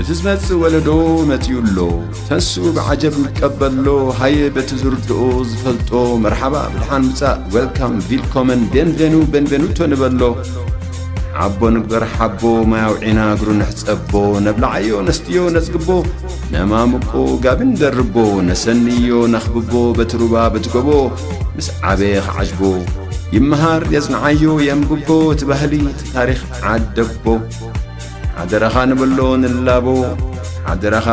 እቲ ዝመጽእ ወለዶ መጺኡ ኣሎ። ተንሱ ብዓጀብ ንቀበሎ፣ ሃየ በቲ ዝርድኦ ዝፈልጦ፣ መርሓባ ብድሓን ምጻእ፣ ዌልካም፣ ቪልኮመን፣ ቤንቬኑ፣ ቤንቬኑቶ ንበሎ። ዓቦ ንግበር ሓቦ፣ ማይ ኣውዒና እግሩ ንሕጸቦ፣ ነብልዓዮ ነስትዮ ነጽግቦ፣ ነማምቆ ጋቢ ንደርቦ፣ ነሰንዮ ነኽብቦ፣ በቲ ሩባ በቲ ጎቦ፣ ምስ ዓበየ ክዓጅቦ፣ ይመሃር የጽንዓዮ የንብቦ፣ እቲ ባህሊ እቲ ታሪኽ ዓደቦ። ሓደራኻ ንበሎ ንላቦ፣ ሓደራኻ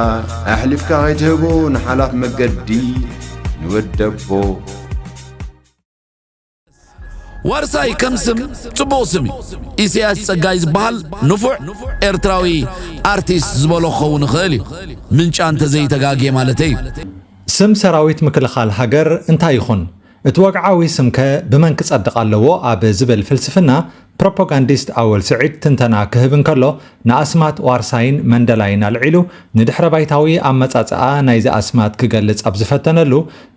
ኣሕሊፍካ ከይትህቦ ንሓላፍ መገዲ ንወደቦ። ዋርሳይ ከም ስም ጽቡቕ ስም እዩ። ኢሳያስ ጸጋይ ዝበሃል ንፉዕ ኤርትራዊ ኣርቲስት ዝበሎ ክኸውን ይኽእል እዩ። ምንጫ እንተዘይተጋግየ ማለተይ እዩ። ስም ሰራዊት ምክልኻል ሃገር እንታይ ይኹን? እቲ ወግዓዊ ስምከ ብመን ክጸድቕ ኣለዎ? ኣብ ዝብል ፍልስፍና ፕሮፓጋንዲስት ኣወል ስዒድ ትንተና ክህብ እንከሎ፣ ንኣስማት ዋርሳይን መንደላይን ኣልዒሉ ንድሕረ ባይታዊ ኣመጻጽኣ ናይዚ ኣስማት ክገልጽ ኣብ ዝፈተነሉ፣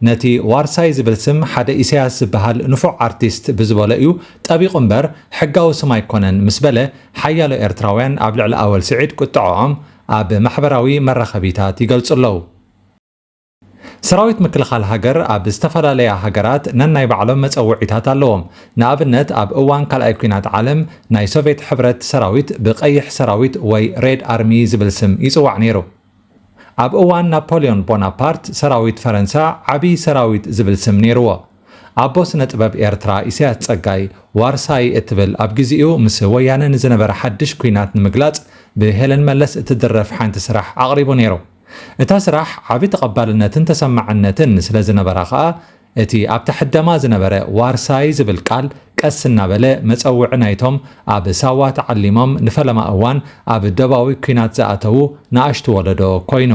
ነቲ ዋርሳይ ዝብል ስም ሓደ ኢሳያስ ዝበሃል ንፉዕ ኣርቲስት ብዝበሎ እዩ ጠቢቑ እምበር ሕጋዊ ስም ኣይኮነን ምስ በለ፣ ሓያሎ ኤርትራውያን ኣብ ልዕሊ ኣወል ስዒድ ቁጥዐኦም ኣብ ማሕበራዊ መራኸቢታት ይገልጹ ኣለዉ። ሰራዊት ምክልኻል ሃገር ኣብ ዝተፈላለያ ሃገራት ነናይ ባዕሎም መጸውዒታት ኣለዎም። ንኣብነት ኣብ እዋን ካልኣይ ኲናት ዓለም ናይ ሶቭየት ሕብረት ሰራዊት ብቀይሕ ሰራዊት ወይ ሬድ ኣርሚ ዝብል ስም ይጽዋዕ ነይሩ። ኣብ እዋን ናፖልዮን ቦናፓርት ሰራዊት ፈረንሳ ዓቢ ሰራዊት ዝብል ስም ነይርዎ። ኣቦ ስነ ጥበብ ኤርትራ ኢሳያስ ጸጋይ ዋርሳይ እትብል ኣብ ግዜኡ ምስ ወያነ ንዝነበረ ሓድሽ ኲናት ንምግላጽ ብሄለን መለስ እትድረፍ ሓንቲ ስራሕ ኣቕሪቡ ነይሩ። እታ ስራሕ ዓቢ ተቐባልነትን ተሰማዕነትን ስለ ዝነበራ ከኣ፣ እቲ ኣብታ ሕደማ ዝነበረ ዋርሳይ ዝብል ቃል ቀስ እናበለ መጸውዒ ናይቶም ኣብ ሳዋ ተዓሊሞም ንፈለማ እዋን ኣብ ደባዊ ኲናት ዝኣተዉ ንኣሽቱ ወለዶ ኮይኑ።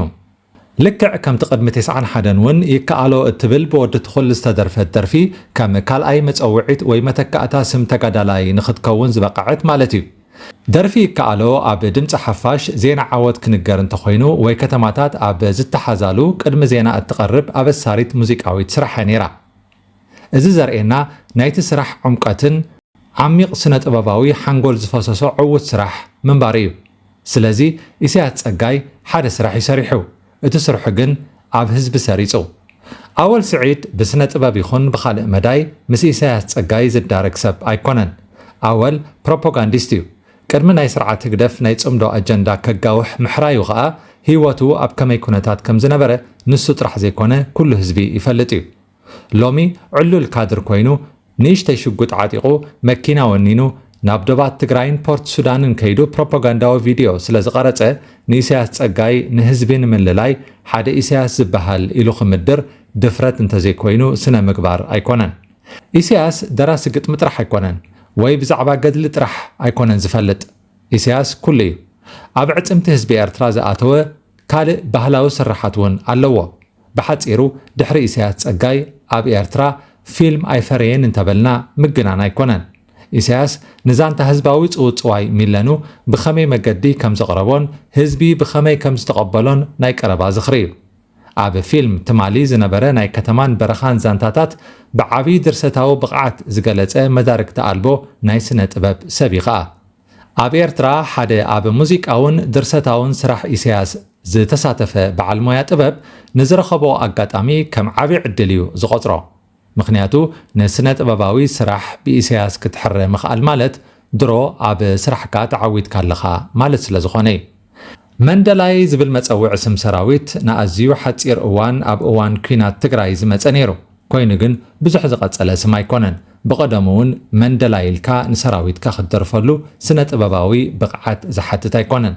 ልክዕ ከምቲ ቅድሚ ተስዓን ሓደን እውን ይከኣሎ እትብል ብወዲ ትኹል ዝተደርፈት ደርፊ ከም ካልኣይ መጸውዒት ወይ መተካእታ ስም ተጋዳላይ ንኽትከውን ዝበቐዐት ማለት እዩ። ደርፊ ይከኣሎ ኣብ ድምጺ ሓፋሽ ዜና ዓወት ክንገር እንተኾይኑ ወይ ከተማታት ኣብ ዝተሓዛሉ ቅድሚ ዜና እትቐርብ ኣበሳሪት ሙዚቃዊት ስራሕ እያ ነይራ። እዚ ዘርእየና ናይቲ ስራሕ ዕምቀትን ዓሚቕ ስነ ጥበባዊ ሓንጎል ዝፈሰሶ ዕዉት ስራሕ ምንባሩ እዩ። ስለዚ ኢሳያስ ጸጋይ ሓደ ስራሕ እዩ ሰሪሑ። እቲ ስርሑ ግን ኣብ ህዝቢ ሰሪጹ። ኣወል ስዒድ ብስነ ጥበብ ይኹን ብኻልእ መዳይ ምስ ኢሳያስ ጸጋይ ዝዳረግ ሰብ ኣይኮነን። ኣወል ፕሮፓጋንዲስት እዩ። ቅድሚ ናይ ስርዓት ህግደፍ ናይ ጽምዶ ኣጀንዳ ከጋውሕ ምሕራዩ ኸኣ ህይወቱ ኣብ ከመይ ኩነታት ከም ዝነበረ ንሱ ጥራሕ ዘይኮነ ኩሉ ህዝቢ ይፈልጥ እዩ። ሎሚ ዕሉል ካድር ኮይኑ ንእሽተይ ሽጉጥ ዓጢቑ መኪና ወኒኑ ናብ ዶባት ትግራይን ፖርት ሱዳንን ከይዱ ፕሮፓጋንዳዊ ቪድዮ ስለ ዝቐረጸ ንኢሳያስ ጸጋይ ንህዝቢ ንምልላይ ሓደ ኢሳያስ ዝበሃል ኢሉ ክምድር ድፍረት እንተዘይኮይኑ ስነ ምግባር ኣይኮነን። ኢሳያስ ደራሲ ግጥሚ ጥራሕ ኣይኮነን ወይ ብዛዕባ ገድሊ ጥራሕ ኣይኮነን ዝፈልጥ። ኢሳያስ ኩሉ እዩ። ኣብ ዕጽምቲ ህዝቢ ኤርትራ ዝኣተወ ካልእ ባህላዊ ስርሓት እውን ኣለዎ። ብሓጺሩ ድሕሪ ኢሳያስ ጸጋይ ኣብ ኤርትራ ፊልም ኣይፈረየን እንተበልና ምግናን ኣይኮነን። ኢሳያስ ንዛንታ ህዝባዊ ጽውጽዋይ ሚለኑ ብኸመይ መገዲ ከም ዘቕረቦን ህዝቢ ብኸመይ ከም ዝተቐበሎን ናይ ቀረባ ዝኽሪ እዩ። ኣብ ፊልም ትማሊ ዝነበረ ናይ ከተማን በረኻን ዛንታታት ብዓቢ ድርሰታዊ ብቕዓት ዝገለጸ መዳርግቲ ኣልቦ ናይ ስነ ጥበብ ሰብ እዩ ኸኣ። ኣብ ኤርትራ ሓደ ኣብ ሙዚቃውን ድርሰታውን ስራሕ ኢሳያስ ዝተሳተፈ በዓል ሞያ ጥበብ ንዝረኸቦ ኣጋጣሚ ከም ዓቢ ዕድል እዩ ዝቖጽሮ። ምኽንያቱ ንስነ ጥበባዊ ስራሕ ብኢሳያስ ክትሕረ ምኽኣል ማለት ድሮ ኣብ ስራሕካ ተዓዊትካ ኣለኻ ማለት ስለ ዝኾነ እዩ። መንደላይ ዝብል መጸውዒ ስም ሰራዊት ንኣዝዩ ሓጺር እዋን ኣብ እዋን ኲናት ትግራይ ዝመጸ ነይሩ። ኮይኑ ግን ብዙሕ ዝቐጸለ ስም ኣይኮነን። ብቐደሙ እውን መንደላይ ኢልካ ንሰራዊትካ ክትደርፈሉ ስነ ጥበባዊ ብቕዓት ዝሓትት ኣይኮነን።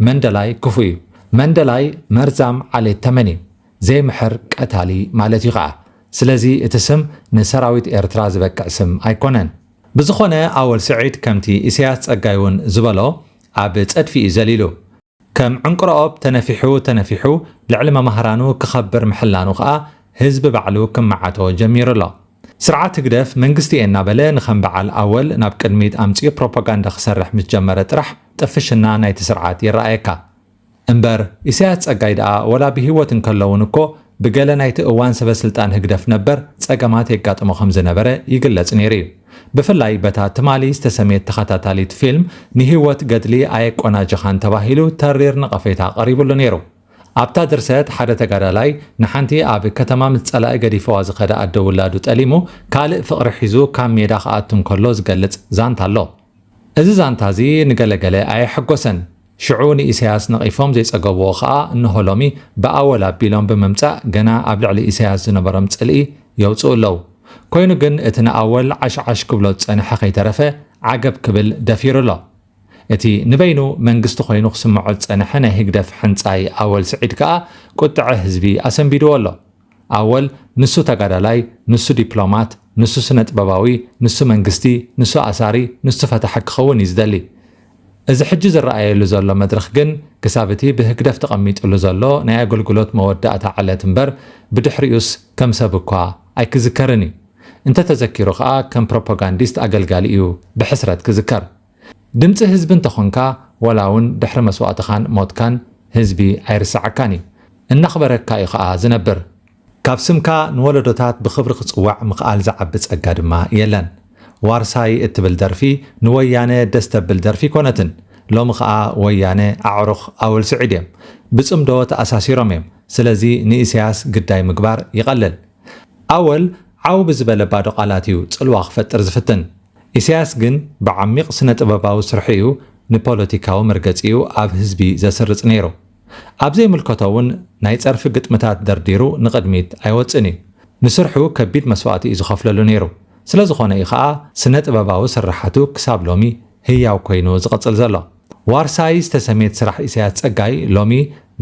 መንደላይ ክፉእ እዩ። መንደላይ መርዛም ዓሌት ተመን እዩ። ዘይምሕር ቀታሊ ማለት እዩ ኸኣ። ስለዚ እቲ ስም ንሰራዊት ኤርትራ ዝበቅዕ ስም ኣይኮነን። ብዝኾነ ኣወል ስዒድ ከምቲ ኢሳያስ ጸጋይ እውን ዝበሎ ኣብ ጸድፊ እዩ ዘሊሉ። ከም ዕንቁረኦብ ተነፊሑ ተነፊሑ ልዕሊ መማህራኑ ክኸብር ምሕላኑ ኸኣ ህዝቢ ባዕሉ ክመዓቶ ጀሚሩ ኣሎ። ስርዓት ህግደፍ መንግስቲ እየ እናበለ ንኸም በዓል ኣወል ናብ ቅድሚት ኣምጺኡ ፕሮፓጋንዳ ክሰርሕ ምስ ጀመረ ጥራሕ ጥፍሽና ናይቲ ስርዓት ይረኣየካ። እምበር ኢሳያስ ጸጋይ ደኣ ወላ ብህይወት እንከሎ እውን እኮ ብገለ ናይቲ እዋን ሰበ ስልጣን ህግደፍ ነበር ጸገማት የጋጥሞ ከም ዝነበረ ይግለጽ ነይሩ እዩ። ብፍላይ በታ ትማሊ ዝተሰምየት ተኸታታሊት ፊልም ንህይወት ገድሊ ኣየቆናጀኻን ተባሂሉ ተሪር ነቐፌታ ቀሪቡሉ ነይሩ። ኣብታ ድርሰት ሓደ ተጋዳላይ ንሓንቲ ኣብ ከተማ ምስ ጸላኢ ገዲፈዋ ዝኸደ ኣደ ውላዱ ጠሊሙ ካልእ ፍቕሪ ሒዙ ካብ ሜዳ ክኣቱ እንከሎ ዝገልጽ ዛንታ ኣሎ። እዚ ዛንታ እዚ ንገለገለ ኣየሐጎሰን። ሽዑ ንኢሳያስ ነቒፎም ዘይጸገቡዎ ከኣ እንሆ ሎሚ ብኣወል ኣቢሎም ብምምጻእ ገና ኣብ ልዕሊ ኢሳያስ ዝነበሮም ጽልኢ የውጽኡ ኣለዉ። ኮይኑ ግን እቲ ንኣወል ዓሽዓሽ ክብሎ ዝጸንሐ ከይተረፈ ዓገብ ክብል ደፊሩ ኣሎ። እቲ ንበይኑ መንግስቲ ኮይኑ ክስምዖ ዝጸንሐ ናይ ህግደፍ ሕንጻይ ኣወል ስዒድ ከኣ ቁጥዐ ህዝቢ ኣሰንቢድዎ ኣሎ። ኣወል ንሱ ተጋዳላይ፣ ንሱ ዲፕሎማት፣ ንሱ ስነ ጥበባዊ፣ ንሱ መንግስቲ፣ ንሱ ኣሳሪ፣ ንሱ ፈታሒ ክኸውን እዩ ዝደሊ። እዚ ሕጂ ዝረኣየሉ ዘሎ መድረኽ ግን ክሳብ እቲ ብህግደፍ ተቐሚጥሉ ዘሎ ናይ ኣገልግሎት መወዳእታ ዕለት እምበር ብድሕሪኡስ ከም ሰብ እኳ ኣይክዝከርን እዩ። እንተተዘኪሩ ከኣ ከም ፕሮፓጋንዲስት ኣገልጋሊ እዩ ብሕስረት ክዝከር። ድምጺ ህዝቢ እንተኾንካ ዋላ እውን ድሕሪ መስዋእትኻን ሞትካን ህዝቢ ኣይርስዓካን እዩ። እናኽበረካ እዩ ከኣ ዝነብር። ካብ ስምካ ንወለዶታት ብኽብሪ ክጽዋዕ ምኽኣል ዝዓቢ ጸጋ ድማ የለን። ዋርሳይ እትብል ደርፊ ንወያነ ደስ ተብል ደርፊ ኣይኮነትን። ሎሚ ከኣ ወያነ ኣዕሩኽ ኣወል ስዒድ እዮም። ብጽምዶ ተኣሳሲሮም እዮም። ስለዚ ንኢሳያስ ግዳይ ምግባር ይቐልል። ኣወል ዓው ብዝበለ ባዶ ቃላት እዩ ጽልዋ ክፈጥር ዝፍትን። ኢሳያስ ግን ብዓሚቕ ስነ ጥበባዊ ስርሑ እዩ ንፖለቲካዊ መርገጺኡ ኣብ ህዝቢ ዘስርጽ ነይሩ። ኣብ ዘይምልከቶ እውን ናይ ጸርፊ ግጥምታት ደርዲሩ ንቕድሚት ኣይወጽእን እዩ። ንስርሑ ከቢድ መስዋእቲ እዩ ዝኸፍለሉ ነይሩ። ስለ ዝኾነ እዩ ኸኣ ስነ ጥበባዊ ስርሓቱ ክሳብ ሎሚ ህያው ኮይኑ ዝቕጽል ዘሎ። ዋርሳይ ዝተሰምየት ስራሕ ኢሳያስ ጸጋይ ሎሚ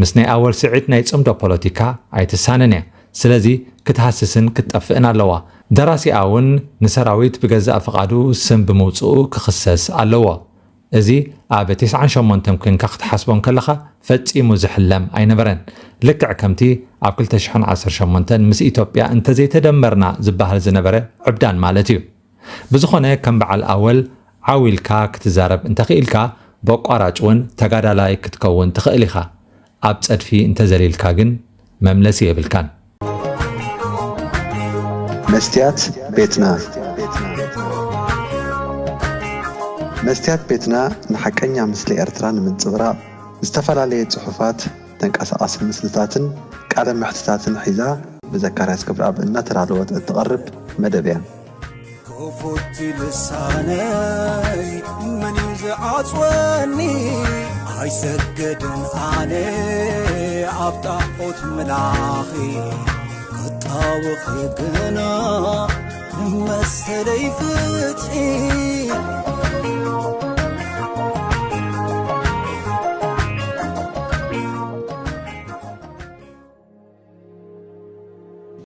ምስ ናይ ኣወል ስዒድ ናይ ጽምዶ ፖለቲካ ኣይትሳነን እያ። ስለዚ ክትሃስስን ክትጠፍእን ኣለዋ። ደራሲኣ እውን ንሰራዊት ብገዛእ ፍቓዱ ስም ብምውጽኡ ክኽሰስ ኣለዎ። እዚ ኣብ ተስዓን ሸሞንተን ኮንካ ክትሓስቦ እንከለኻ ፈጺሙ ዝሕለም ኣይነበረን። ልክዕ ከምቲ ኣብ ክልተ ሽሕን ዓሰርተ ሸሞንተን ምስ ኢትዮጵያ እንተዘይተደመርና ዝበሃል ዝነበረ ዕብዳን ማለት እዩ። ብዝኾነ ከም በዓል ኣወል ዓው ኢልካ ክትዛረብ እንተኽኢልካ በቋራጭ እውን ተጋዳላይ ክትከውን ትኽእል ኢኻ። ኣብ ጸድፊ እንተዘሊልካ ግን መምለሲ የብልካን። መስትያት ቤትና መስትያት ቤትና ንሓቀኛ ምስሊ ኤርትራ ንምንጽብራቕ ዝተፈላለየ ጽሑፋት፣ ተንቀሳቓሲ ምስልታትን ቃለ መሕትታትን ሒዛ ብዘካርያስ ክብረኣብ እናተዳለወት እትቐርብ መደብ እያ። ክፉት ልሳነይ መን እዩ ዝዓጽወኒ? ኣይሰግድን ኣነ ኣብ ጣዖት ምላኺ ክጣወኺ ግና ንመሰለይ ፍትሒ